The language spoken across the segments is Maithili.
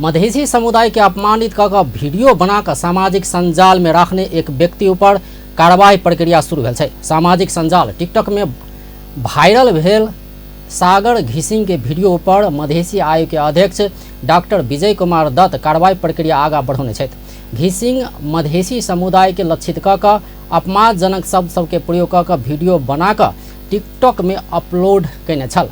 मधेसी समुदाय के अपमानित कऽ कऽ वीडियो बना कऽ सामाजिक सञ्जाल में राखने एक व्यक्ति ऊपर कार्रवाई प्रक्रिया शुरू भेल छै। सामाजिक सञ्जाल टिकटॉक में वायरल भेल सागर घिसिंग के वीडियो पर मधेसी आयोग के अध्यक्ष डॉक्टर विजय कुमार दत्त कार्रवाई प्रक्रिया आगा बढ़ौने छथि। घिसिंग मधेसी समुदाय के लक्षित कऽ कऽ अपमानजनक शब्द सबके प्रयोग कऽ कऽ वीडियो बना कऽ टिकटॉक में अपलोड कयने छल।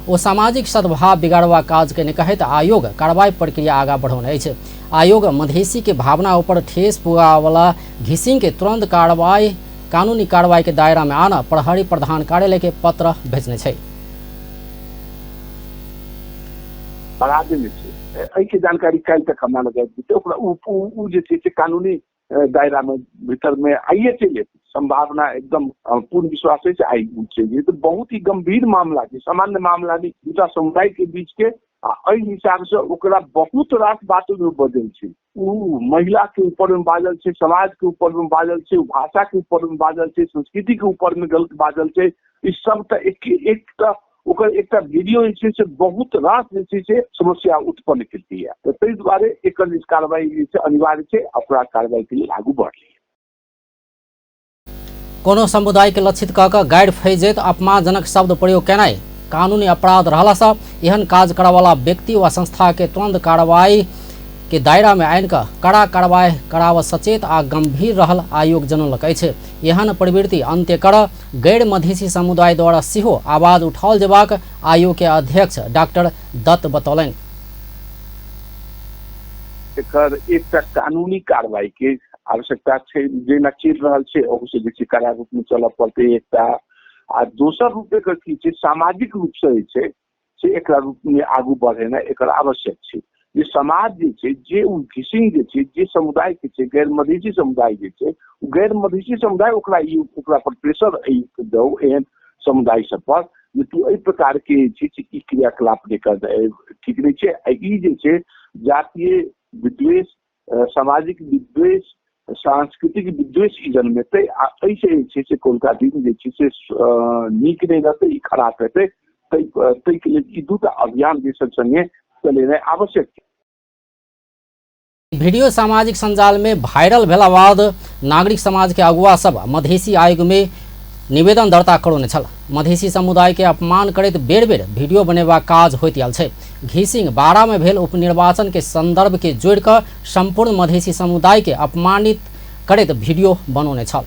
ओ सामाजिक सद्भाव बिगाड़वा काज कयने कहैत आयोग कार्रवाई प्रक्रिया आगा बढ़ौने अछि। आयोग मधेसी के भावना ऊपर ठेस पुगावला घिसिंग के तुरंत कार्रवाई कानूनी कार्रवाई के दायरा में आना प्रहरी प्रधान कार्यालय के पत्र भेजने छै। बढ़ा देने छै। एहिके जानकारी काल्हि तक हमरा लग आबि जेतै। ओकरा ओ जे छै से कानूनी दायरा में भीतर में आइए चलि एतै, संभावना एकदम पूर्ण विश्वास अछि आइ चलि जेतै। बहुत ही गंभीर मामला छै, सामान्य मामला नहि, दूटा समुदाय के बीच के, आ एहि हिसाब से ओकरा बहुत रास बात ओहिमे बदल छै। ओ महिला के ऊपर में बाजल छै, समाज के ऊपर में बाजल छै, भाषा के ऊपर में बाजल छै, संस्कृति के ऊपर में गलत बाजल छै। ई सब तऽ एकटा ओकर एकटा वीडियो जे छै से बहुत रास जे छै से समस्या उत्पन्न केलकैया। तऽ ताहि दुआरे एकर जे कार्रवाई जे छै अनिवार्य छै, ओकरा कार्रवाई के लेल आगू बढ़लै। कोनो समुदाय के लक्षित कऽ कऽ गारि फैजैत अपमानजनक शब्द प्रयोग केनाइ कानूनी अपराध रहलासँ एहन काज करऽवला व्यक्ति वा संस्था के तुरंत कार्रवाई के दायरा में आनि कऽ कड़ा कार्रवाई कराबऽ सचेत आ गंभीर रहल आयोग जनौलक अछि। एहन प्रवृत्ति अंत्य करऽ गैर मधेसी समुदाय द्वारा सेहो आवाज उठाओल जेबाक आयोग के अध्यक्ष डॉक्टर दत्त बतौलनि। एकर एकटा कानूनी कार्रवाई के आवश्यकता छै, जेना चलि रहल छै ओहू से बेसी कड़ा रूप में चलऽ पड़तै एकटा। आ दोसर रूप एकर की छै, सामाजिक रूप से जे छै से एकरा रूप में आगू बढ़ेनाइ एकर आवश्यक छै। जे समाज जे छै, जे ओ घिसिंग जे छै, जे समुदाय के छै, गैर मधेसी समुदाय जे छै, ओ गैर मधेसी समुदाय ओकरा ई ओकरा पर प्रेशर दौ एहन समुदाय सब पर जे तू एहि प्रकार के जे छै ई क्रियाकलाप नहि कर, ठीक नहि छै। आ ई जे छै जातीय विद्वेष, सामाजिक विद्वेष, सांस्कृतिक विद्वेष ई जन्मेतै आ एहिसँ जे छै से कोलका दिन जे छै से नीक नहि रहतै, ई खराब हेतै। ताहिके लेल ई दूटा अभियान जे सब संगे चलेनाइ आवश्यक छै। वीडियो सामाजिक सञ्जाल में वायरल भेला बाद नागरिक समाज के अगुआ सब मधेसी आयोग में निवेदन दर्ता करौने छल। मधेसी समुदाय के अपमान करैत बेर बेर वीडियो बनेबाक काज होइत आयल छै। घिसिंग बारा में भेल उपनिर्वाचन के संदर्भ के जोड़ि कऽ संपूर्ण मधेसी समुदाय के अपमानित करैत वीडियो बनौने छल।